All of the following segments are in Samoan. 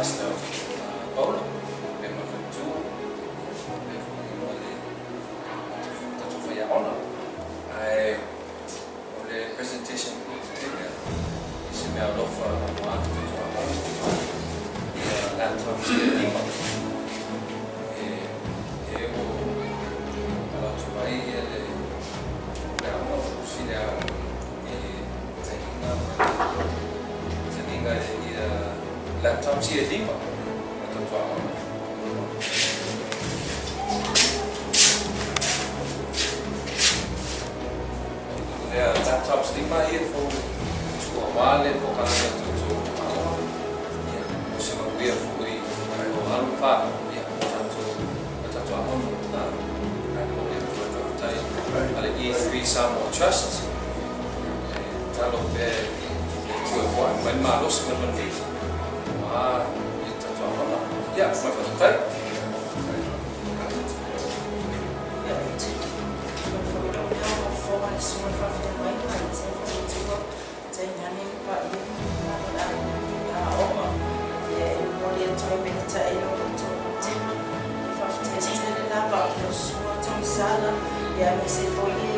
Pastor Paula, pe ma le faletua, pe foi ma le tatou faiaoga. Ae o le presentation ia i se mea alofa auā le tatou aoga ia laptops ia e 5 e ua alo atu ai ia le aoga o le aoga i taliga ma le taliga ia laptops ia e 5 o tatou aoga. Lea laptops 5 ia fou tuuauā le polokalame a tatou aoga ia mo se manuia foi o alo ma fanau ia o tatou aoga. Ae momoli atu ai faafetai a le E3 Samoa Trust e tatalo pea i le Atua e foai mai le malosi ma le manuia auā i le tatou aoga. Ia ma le faafetai. Ia, ou te foi lau mea o fofoga le susuga i le faafeagaiga i se faletua tainane le paia ma le aiga aoga. Ia, e momoli atu ai meletai lo outou matima. E faafetai tele lava i lau susuga Togisala, ia aemaise foi le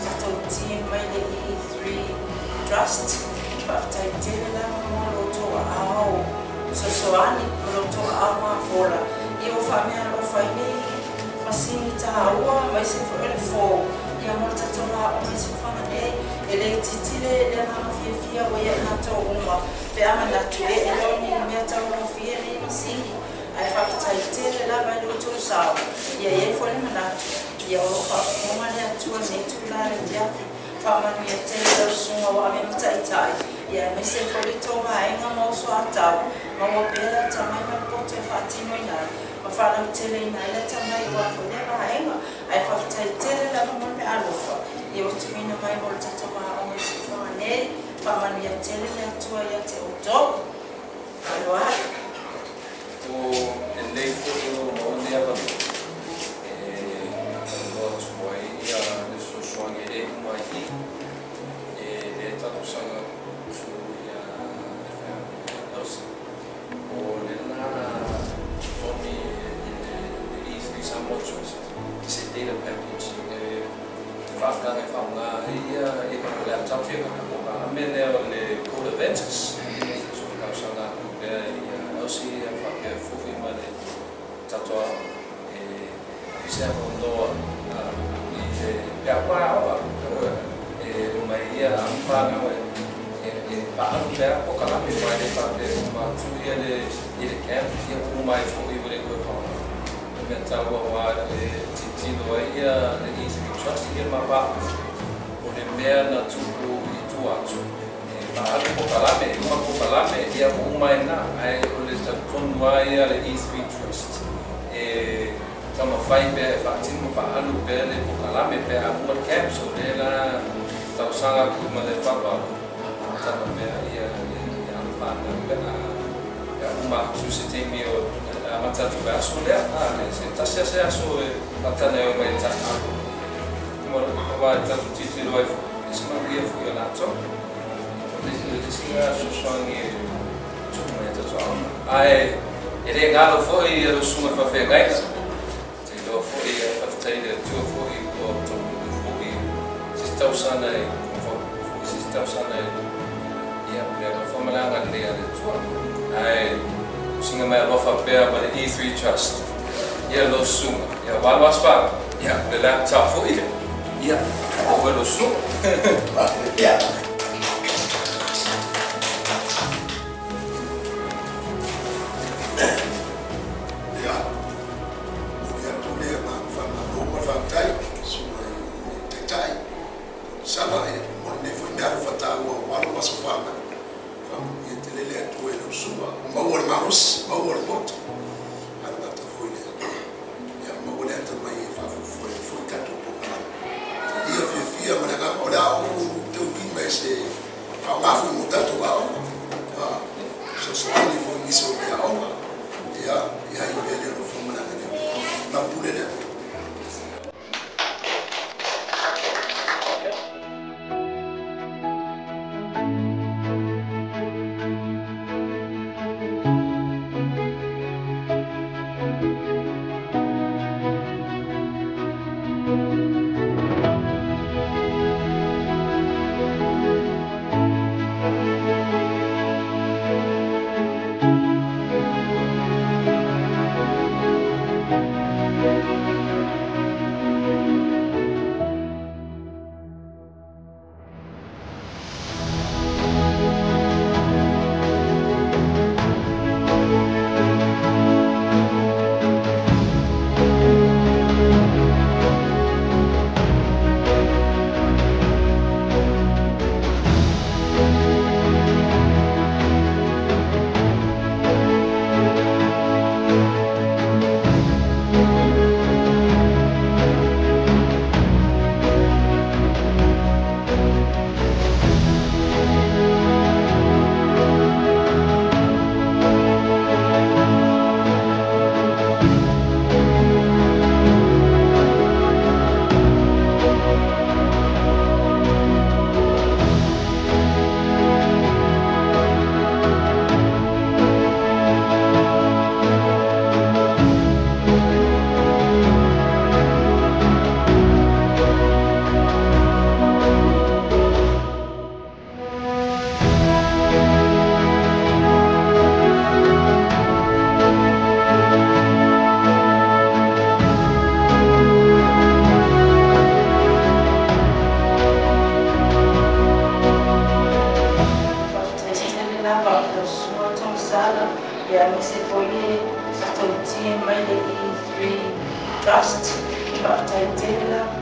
tatou team mai le E3 Trust. Faafetai tele lava mo lo outou aao sosoani ma lo outou aao mafola. Ia ua faameaalofa ai nei masini tāua aemaise foi o le fou ia mo le tatou aoga i Siufaga nei. E le itiiti le agaga fiafia ua ia i matou uma pe a manatu e le o ni mea taugofie nei masini. Ae faafetai tele lava i lo outou sao. Ia i ai foi le manatu ia o lo o faafofoga le Atua i lenei itula i le afiafi. Faamanuia tele lau susuga ua ave ma taitai ia aemaise foi le tou vaega ma uso atau. Maua pea le atamai ma le poto e faatinoina ai ma faalauteleina ai le atamai aua foi lea vaega. Ae faafetai tele lava mo le meaalofa ia ua tuuina mai mo le tatou aoga i Siufaga nei. Faamanuia tele le Atua ia te outou. Faaaloalo. O lelei foi o maua lenei avanoa e talanoa atu ai ia le fesoasoani e le uma ai i i e lea talosaga atu ia le feagaiga Elsie. O lena totogi i le E3 Samoa Trust se data package e faafitaga e faaaoga ai ia tatou laptops ia tatou polokalame lea o le Code Adventures. So talosaga atu pea ia Elsie ia faapea foi ma le tatou aoga e se avanoa i le pe a aoga e omai ia alo ma fanau e faaalu pea polokalame aua e le faapea e uma atu ia le i le camp ia ua uma ai foi ua le toe faaaoga. O le mea taua auā e tilotilo ai ia le E3 Trust ia ma vaaoga o le mea na tupu i tua atu e faaalu polokalame e uma polokalame ia ua uma ai lena. Ae o le talitonu lava ia le E3 Trust e taumafai pea e faatino ma faaalu pea le polokalame pe a uma le camp. So lea la talosaga atu ma le faaaloalo tala pea ia alo ma fanau pe a uma atu se taimi o amata atu le aso lea se tasi lava se aso e faatana e omai e taaalo aua e tatou tilotilo ai foi e se manuia foi o latou. O le isi lena fesoasoani e tupu mai ia tatou aoga. Ae e le galo foi ia lau susuga i faafeagaiga te iloa foi faafetai i le Atua foi ua taunuu foi se isi tausaga e foi se isi tausaga e ia o le alofa ma le agalelei a le Atua. Ae o sina meaalofa pea ma le E3 Trust ia lau susuga ia ua alu aso fanau ia o le laptop foi lea ia o foi lau susuga. Ia, momoli atu le agaga faamalo ma le faafetai i le susuga i le Taitai Togisala mo lenei foi meaalofa taua ua alu aso fanau. Faamanuia tele le Atua i lau susuga, maua le malosi, maua le poto, ae le gata foi i lea, ia maua le atamai e faafuafua ai foi tatou polokalame. Ia fiafia ma le agaga, o le a ou taulima e se faaaoga foi mo tatou aoga, fesoasoani foi i nisi o faiaoga, ia i ai pea le alofa ma le agalelei. Lau pule lea. Ia aemaise foi le faatautia mai le E3 Trust. Faafetai tele lava.